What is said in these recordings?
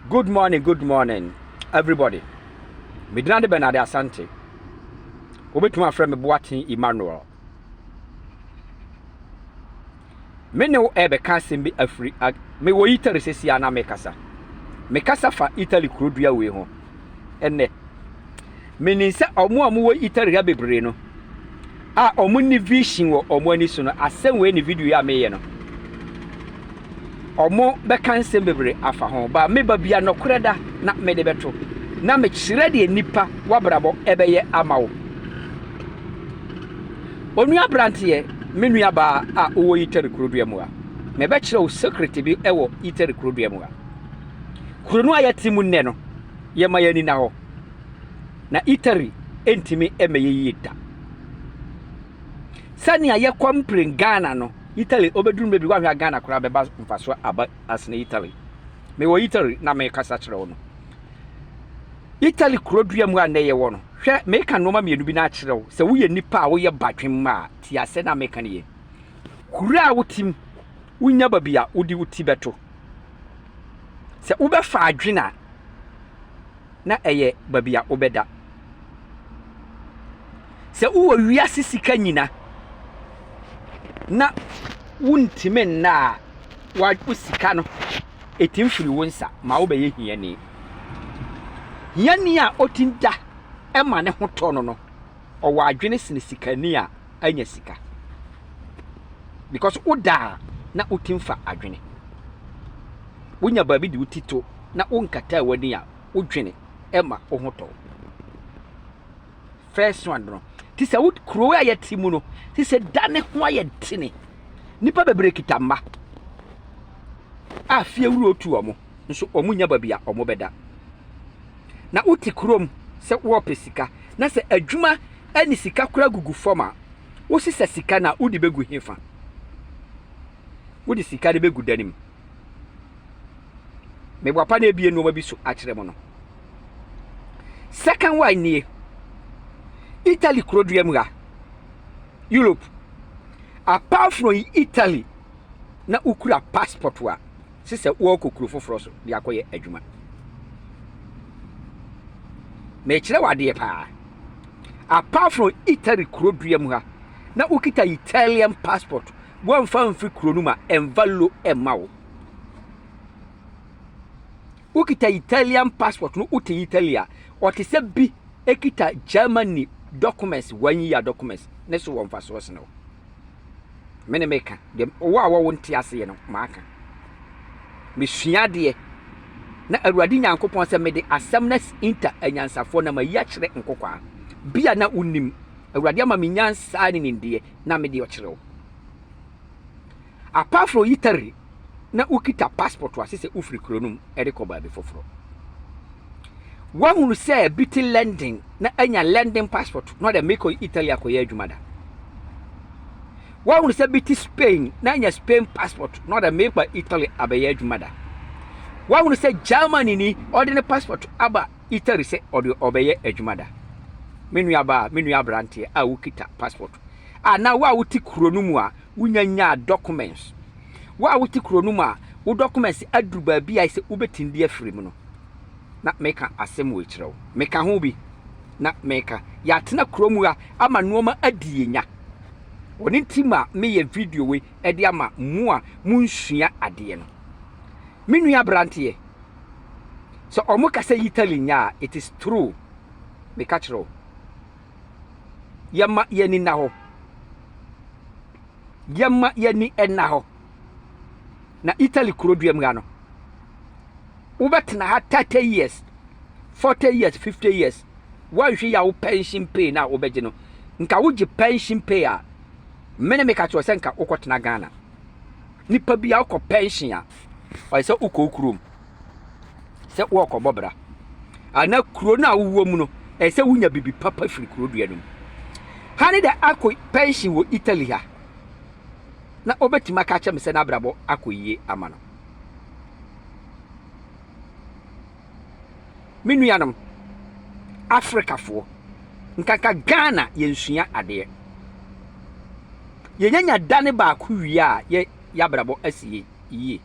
Good morning, good morning, everybody. Medina de Bernard Asante. Wobɛtumi afrɛ me Boaten Emmanuel. Me ne wo ɛrebɛka asɛm bi afiri mewɔ Italy sɛsi a na mekasa. Mekasa fa Italy kurodua wei ho. Ɛnnɛ, menim sɛ ɔmo a mowɔ Italy ha bebree no a ɔmo nni vision wɔ ɔmo ani so no, asɛm wei ne video yi a meyɛ no, ɔmo bɛka nsɛm bebree afa ho. Ba meba bia nɔkorɛ da na mede bɛto na mekyerɛ deɛ nipa wabrabɔ ɛbɛyɛ ama wo. Onua aberanteɛ, me nua baa a wowɔ Italy kurodua mu a, mebɛkyerɛ wo secret bi ɛwɔ Italy kurodua mu a. Kuro no a yɛte mu nnɛ no, yɛma yɛn ani na hɔ. Na Italy ntumi mmɛyɛ yie da. Sɛnea yɛkɔ mpren Ghana no, Italy obɛduru mmerɛ bi woahwɛ a Ghana koraa bɛba mfasoɔ aba asene Italy. Mewɔ Italy na mekasa kyerɛ wo no. Italy kurodua mu a nnɛ yɛwɔ no, hwɛ meka nnoɔma mmienu bi no akyerɛ wo. Sɛ woyɛ nipa a woyɛ badwemma a, tie asɛm a meka no yie. Kuro a wote mu, wonya baabi a wode wo ti bɛto. Sɛ wobɛfa adwene a, na ɛyɛ baabi a wobɛda. Sɛ wowɔ wiase sika nyina na wontumi nna a, wo sika no, ɛtumi firi wo nsa ma wobɛyɛ hiani. Hiani a ɔtumi da ma ne ho tɔ no no, ɔwɔ adwene sene sikani a anya sika. Because woda a na wotumi fa adwene. Wonya baabi de wo ti to na wonkataa w'ani a, wodwene ma wo ho tɔ wo. First one no, te sɛ wo kuro a yɛte mu no, te sɛ da ne ho ayɛ dene. Nnipa bebree kita mma a fie wura otu wɔn, nso wɔn nya baabi a wɔn bɛda. Na wote kurom sɛ wɔrepɛ sika, na sɛ adwuma ne sika kora gugu fam a, wosesa sika no a wode bɛgu hefa? Wode sika no bɛgu dan mu. Meboapa na ebie nneɛma bi so akyerɛ mo no. Second one nie. Italy kurodua mu ha. Europe. Apart from Italy, na wokura passport a, sɛ sɛ wɔrekɔ kuro foforɔ so de akɔyɛ adwuma. Mekyerɛ wo adeɛ paa. Apart from Italy kurodua mu ha, na wokita Italian passport, wɔmfa mfiri kuro no mu a, ɛmfa lo ɛmma wo. Wokita Italian passport no wote Italy a, ɔte sɛ bi ekita Germany documents, one year documents, ne so wɔ mfasoɔ sene wo. Me ne meka, deɛ wo a wɔwo nte aseɛ no, maaka. Mesua adeɛ, na Awurade Nyankopɔn sɛ mede asɛm no inta anyansafoɔ na mayi akyerɛ nkokwaa. Bi a na wonim, Awurade ama me nyansa ne nimdeɛ na mede ɔkyerɛ wo. Apart from Italy, na wokita passport a sɛ wofiri kuro no mu de kɔ baabi foforɔ. Woahunu sɛ bi te London na anya London passport na ɔde mekɔ Italy akɔyɛ adwuma da. Woahunu sɛ bi te Spain na anya Spain passport na ɔde mekɔ Italy abɛyɛ adwuma da. Woahunu sɛ Germany ni ɔde ne passport aba Italy sɛ ɔde ɔbɛyɛ adwuma da. Me nuabaa, me nua aberanteɛ a wokita passport anaa wo a wote kuro no mu a wonya nyaa documents, wo a wote kuro no mu a wo documents aduru baabi a sɛ wobɛtumi de afiri mu no, na meka asɛm wei kyerɛ wo. Meka ho bi na meka. Yɛatena kuro mu ha ama nneɛma adi yɛn nya. Ɔno nti ma meyɛ video wei de ama mo a monsua adeɛ no. Me nua aberanteɛ, sɛ ɔmo ka sɛ Italy nya a, it is true. Meka kyerɛ wo. Yɛma yɛn ani nna hɔ. Yɛma yɛn ani nna hɔ. Na Italy kuro dua mu ha no, wobɛtena ha 30 years, 40 years, 50 years. Woanhwɛ yi a wo pension pay no a wobɛgye no, nka wogye pension pay a, me ne meka kyerɛ sɛ nka wokɔtena Ghana. Nipa bi a wokɔ pension a, ɔyɛ sɛ wokɔ wo kurom sɛ wɔrekɔbɔ bra. Ana kuro no a wowɔ mu no, ɛyɛ sɛ wonya biribi papa firi kuro dua no mu. Ha ne dɛ akɔ pension wɔ Italy ha, na ɔbɛtumi aka akyerɛ me sɛ n'abrabɔ akɔ yie ama no. Me nuanom, Afrikafoɔ, nkanka Ghana yɛnsua adeɛ. Yɛnyanya da ne baako wie a, yɛ yɛabrabɔ asi yie.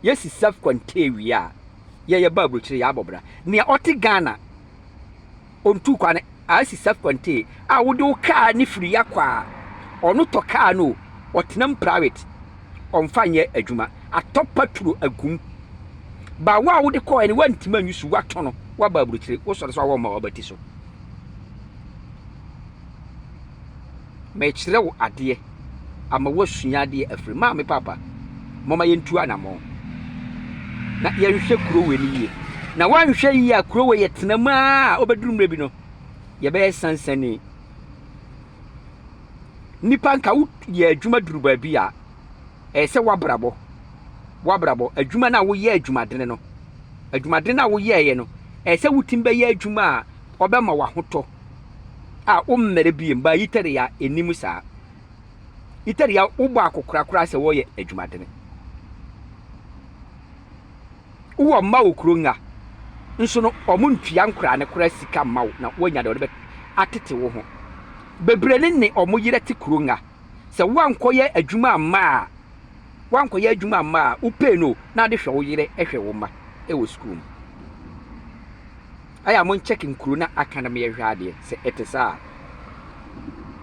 Yɛsi self contained wie a, yɛyɛ ba aburokyire yɛabɔ bra. Nea ɔte Ghana ɔntu kwan asi self contained a wode wo kaa ne firi akɔ a, ɔno tɔ kaa no ɔtenam private, ɔmfa nyɛ adwuma, atɔ patro agum. Ba wo a wode kɔɔ no woantumi anyi so, woatɔ no, woaba aburokyire, wosɔre so a wɔmma wabati so. Mekyerɛ wo adeɛ ama woasua adeɛ afiri. Maame papa, mɔma yɛntu anammɔn na yɛnhwɛ kuro wei no yie. Na woanhwɛ yie a, kuro wei yɛtena mu a, wobɛduru mmerɛ bi no, yɛbɛyɛ sansani. Nipa nka woyɛ adwuma duru baabi a, ɛyɛ sɛ woabrabɔ, woabrabɔ, adwuma no a woyɛ adwumadene no, adwumadene no a woyɛeɛ no, ɛyɛ sɛ wotumi bɛyɛ adwuma a ɔbɛma w'ahotɔ a wommɛrɛ biem. Ba yitɛre a ɛnim saa. Yitɛre a wobɔ akokora koraa sɛ wɔyɛ adwumadene. Wowɔ mma wɔ kuro nga nso no, ɔmo ntua nkoraa ne koraa sika mma wo na woanya deɛ wɔde bɛ atete wo ho. Bebree ne ne ɔmo yerɛ te kuro nga. Sɛ woankɔyɛ adwuma amma a, woankɔyɛ adwuma amma a, wopee no na ade hwɛ wo yere hwɛ wo mma wɔ sukuu mu. Ayɛ a monkyɛke nkuro na aka no meyɛhwɛ adeɛ sɛ ɛte saa.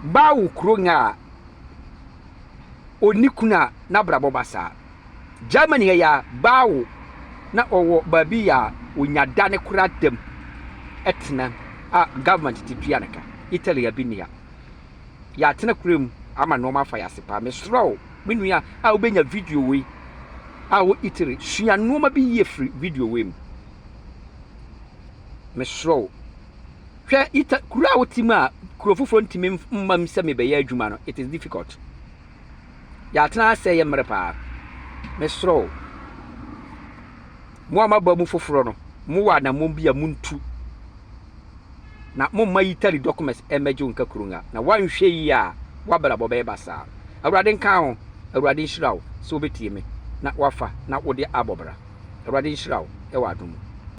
Baa wo kuro nga a, ɔnni kunu a n'abrabɔ ba saa. Germany ha yi a, baa wo na ɔwɔ baabi yɛ a ɔnya da ne koraa dam ɛtena a government te tua ne ka. Italy ha bi nni ha. Yɛatena kura mu ama nneɛma afa yɛ ase paa. Mesrɛ wo, me nua a wobɛnya video wei a wɔ Italy, sua nneɛma bi yie firi video wei mu. Mesrɛ wo. Hwɛ, Ita kuro a wote mu a kuro foforɔ ntumi mma mu sɛ mebɛyɛ adwuma no, it is difficult. Yɛatena asɛ yɛ mmerɛ paa. Mesrɛ wo. Mo a moaba mu foforɔ no, mowɔ anammɔn bi a muntu. Na momma Italy documents mmɛgye wo nka kuro nga. Na woanhwɛ yie a, w'abrabɔ bɛyɛ basaa. Awurade nka ho. Awurade nhyira wo sɛ wobɛtie me na wafa na wode abɔ bra. Awurade nhyira wo wɔ adom mu.